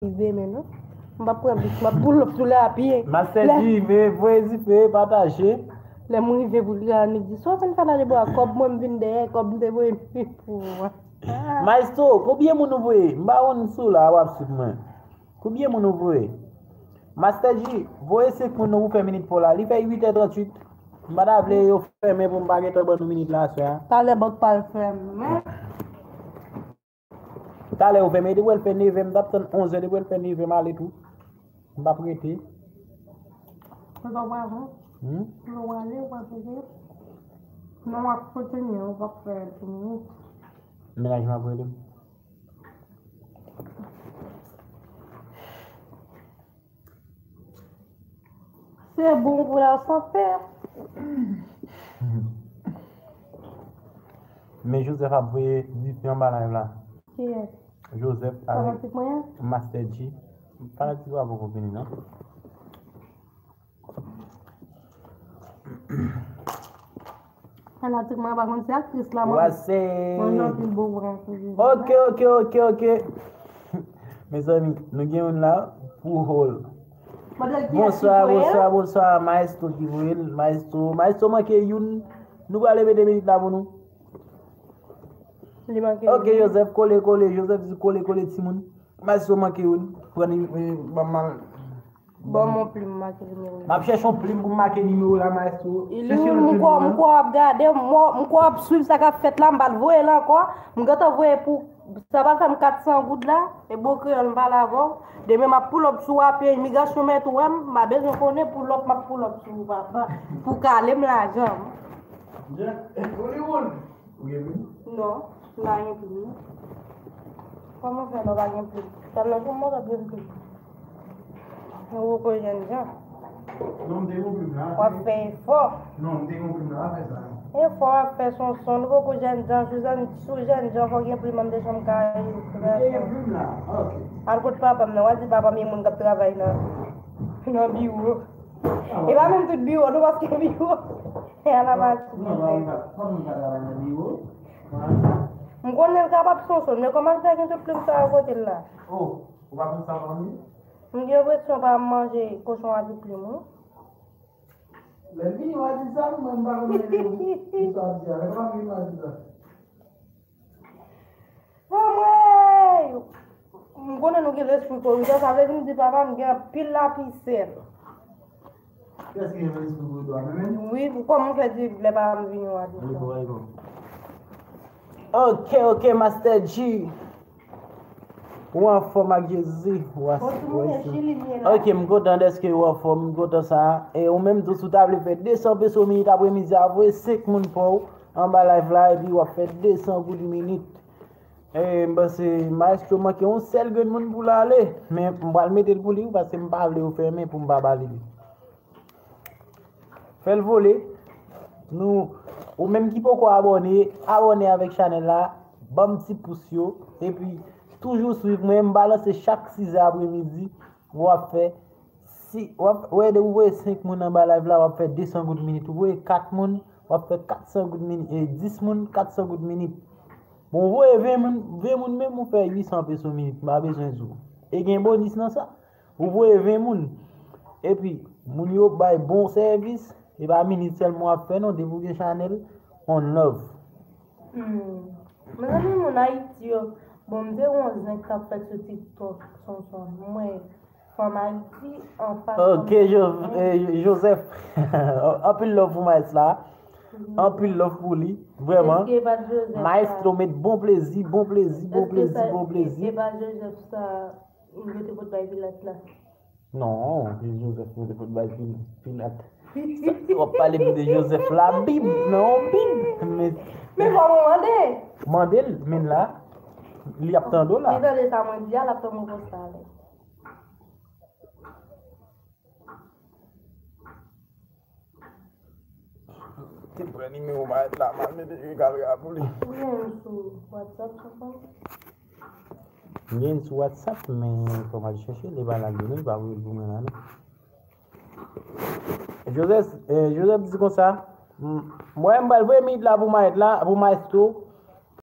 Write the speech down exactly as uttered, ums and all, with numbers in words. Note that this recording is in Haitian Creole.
demen, non. M p ap pran bis, m ap pull up sou lapye. Master G, men voye dife, pataje. Lè m rive pou li, annik di, "Sa w vin fè la debò a?" Kòb mwen, m vin dèyè, kòb m te voye pou ou a. Maestro, konbyen moun ou voye? M pa konn si w la, w ap swiv mwen. Konbyen moun ou voye? Master G, voye senk moun non pou fè minit pa w la. Li fè uit è tranntuit. M pa ta vle yo fèmen pou m pa gentan ban nou minit la aswè a. Talè bank pa al fèmen. Talè yo fèmen, depi w fè nevè, m t ap tann onzè, depi w fè nevè, m ale tou. M p ap rete. Ou pa prale? Hmm? Ou prale, ou pa prale? Non, w ap kontinye, ou p ap fè fini. Mennaj mwen ap rele m. Se bon pou lasante. Men Joseph ap voye dife anba live la. Kiyès? Joseph avèk Master G. Fanatik yo pa poko vini, non. Fanatik mwen pa konn se aktris la, mwen. Wase. Mwen, jan pil bon pou aktris. Ok, ok, ok, ok. Mezanmi, nou gen youn la pou hol. Bonswa, bonswa, bonswa, Maestro ki voye l, Maestro. Maestro manke youn. Nou prale mete minit la pou nou. Li manke youn. Ok, Joseph, kole, kole. Joseph di kole, kole, timoun. Maestro manke youn. Pran ni, eh, ban m al. Ban m yon plim, make nimewo. M ap chèche yon plim pou m make nimewo la, Maestro. Li, m kwè, m kwè w ap gade, m kwè w ap swiv sa k ap fèt la, m pral voye l ankò. M gentan voye pou, sa pral fè m kat san goud la, e bon kreyòl m pale avè w. Demen m ap pull up sou w a pye imigrasyon mèt ou wè m, m pa bezwen konnen pull up, m ap pull up sou ou, papa. Pou kale m lajan m. Hollywood. Ou gen plim? Non, m pa gen plim, non. Kòman fè lè w pa gen plim? Sa nan pou mwen w gen plim. Nou poko jènjan. Non, m te gen plim la. W ap fè efò. Non, m te gen plim la, fè sa. Efò w ap fè Sonson, nou poko jènjan, sou jèn, sou jènjan fò w gen plim, m te janm ka. M te gen plim la, ok. Al kot papa m nan, w al di papa m e moun k ap travay nan, nan biwo. E pa menm tout biwo, non, paske biwo. E a la baz. Non, non, pa moun ka, pa moun ka travay nan biwo. M konnen l kapab Sonson, men kòman l fè gen tout plim sa yo kote l la? Oh, ou pa konn sa fanmi? M gen enpresyon pa manje kochon a tout plim, wi. Lè l vini, w a di sa, mwen m pa konnen ki sa w ap di a. Lè pa vini, w a di sa. Anmwey! M konnen nou gen lespri korizan, sa vle di m di papa m gen anpil lapisèl. Kiyès ki gen lespri korizan, mwen menm? Wi, kòman w fè di lè papa m vini w a di sa? Ok, ok, Master G. Ou anfòm ak Jezi? Ou as-, ou esi? Ok, m kontan dèske ou anfòm, m kontan sa. E ou menm tou, si w ta vle fè de san peso minit apremidi a, voye senk moun pa w anba live la, epi w ap fè de san goud minit. E, m panse Maestro manke yon sèl grenn moun pou l ale, men m pral mete l pou li, wi, paske m pa vle yo fèmen pou m pa ba li li. Fè l vole. Nou, ou menm ki poko abòne, abòne avèk chanèl la, ban m ti pous yo, epi toujou swiv mwen, m balanse chak sizè apremidi, w ap fè Si w ap, wè, depi w voye senk moun anba live la, w ap fè de san goud minit. Ou voye kat moun, w ap fè kat san goud minit. E dis moun, kat san goud minit. Bon, ou voye ven moun, ven moun menm, ou fè uit san peso minit. M pa bezwen di w. E gen bonis nan sa. Ou voye ven moun. Epi, moun yo bay bon sèvis. E pa minit sèlman w ap fè, non. Depi w gen chanèl, one love. Hmm. Mezanmi, moun Ayiti yo, bon, m te wè yon zen k t ap fèt sou TikTok, Sonson. Mwen, fanm Ayiti anfas. Ok, Jo-, eh, Joseph. Anpil love pou Maes la. Anpil love pou li, vrèman. Èske e pa t Joseph sa? Maestro met bon plezi, bon plezi, bon plezi, bon plezi. Èske e pa Joseph sa yo te pot bay Pilat la? Non, se Joseph yo te pot bay Pil-, Pilat. Sa, w ap pale m de Joseph la, Bib, nan yon Bib. Men, men fò mwen mande. Mande l, men la, li ap tande w la. Li tande sa mwen di a, l ap tande mwen konsa ale. Te pran nimewo Maes la, m al mete Ricardo a pou li. Ou gen l sou WhatsApp, Sonson? M gen l sou WhatsApp, men fò m al chèche l, e pa la l gen l, li pa voye l pou mwen la, non. Joseph, eh, Joseph di konsa, m, mwen, m pral voye minit la pou Maes la, pou Maestro,